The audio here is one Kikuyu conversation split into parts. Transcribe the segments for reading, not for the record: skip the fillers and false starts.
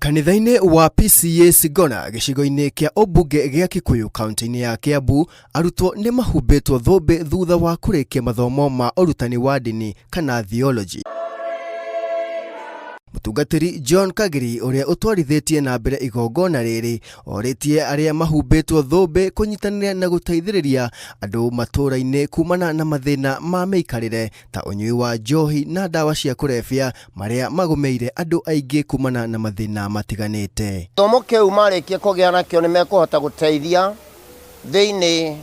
Kanitha-inĩ wa PCEA Sigona gĩcigo-inĩ kĩa ũmbunge gĩa Kikuyu kaunti-inĩ ya Kiambu, arutwo nĩ mahumbĩtwo thũmbĩ thutha wa kũrĩkia mathomo ma ũrutani wa ndini kana theology. Mũtungatĩri John Kagiri ũrĩa ũtwarithĩtie na mbere igongona rĩrĩ orĩtie arĩa mahumbĩtwo thũmbĩ kũnyitanĩra na gũteithĩrĩria andũ matũũra-inĩ kumana na mathĩna ma mĩikarĩre ta ũnyui wa njohi na ndawa cia kũrebia marĩa magũmĩire andũ aingĩ kumana na mathĩna matiganĩte. Gĩthomo kĩu marĩkia kũgĩa nakĩo nĩ mekũhota gũteithia thĩinĩ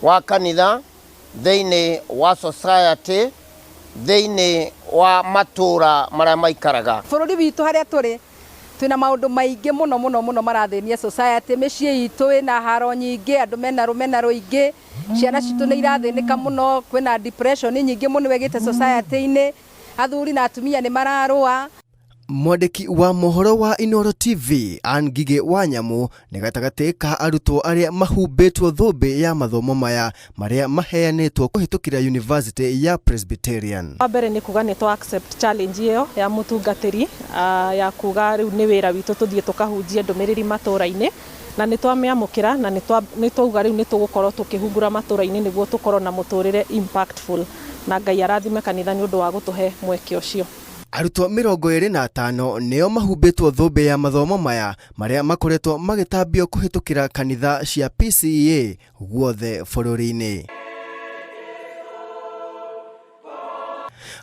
wa kanitha, thĩinĩ wa society, thĩinĩ wa matũũra marĩa maikaraga. Bũrũri witũ harĩa tũrĩ twĩna maũndũ maingĩ mũno mũno mũno marathĩnia society, mĩciĩ itũ ĩna haro nyingĩ, andũ mena rũmena rũingĩ, ciana citũ nĩ irathĩnĩka mũno, kwĩna depression nyingĩ mũno ĩgĩte society-inĩ, athuri na atumia nĩ mararũa. Mwandĩki wa mohoro wa Inooro TV Ann Ngigĩ wa Nyamũ nĩ gatagatĩ ka arutwo arĩa mahumbĩtwo thũmbĩ ya mathomo maya marĩa maheanĩtwo kũhĩtũkĩra University ya Presbyterian. Wa mbere nĩ kuga nĩ twa accept challenge ĩyo ya mũtungatĩri ya kuga rĩu nĩ wĩra witũ tũthiĩ tũkahunjie ndũmĩrĩri matũra-inĩ na nĩ twamĩamũkĩra na nĩ twauga rĩu nĩ tũgũkorwo tũkĩhungura matũra-inĩ nĩguo tũkorwo na mũtũrĩre impactful na Ngai arathime kanitha nĩ ũndũ wa gũtũhe mweke ũcio. Arutwo 25 nĩo mahumbĩtwo thũmbĩ ya mathomo maya marĩa makoretwo magĩtambio kũhĩtũkĩra kanitha cia PCEA guothe bũrũri-inĩ.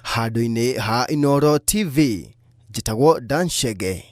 Handũ-inĩ ha Inooro TV, njĩtagwo Dan Chege.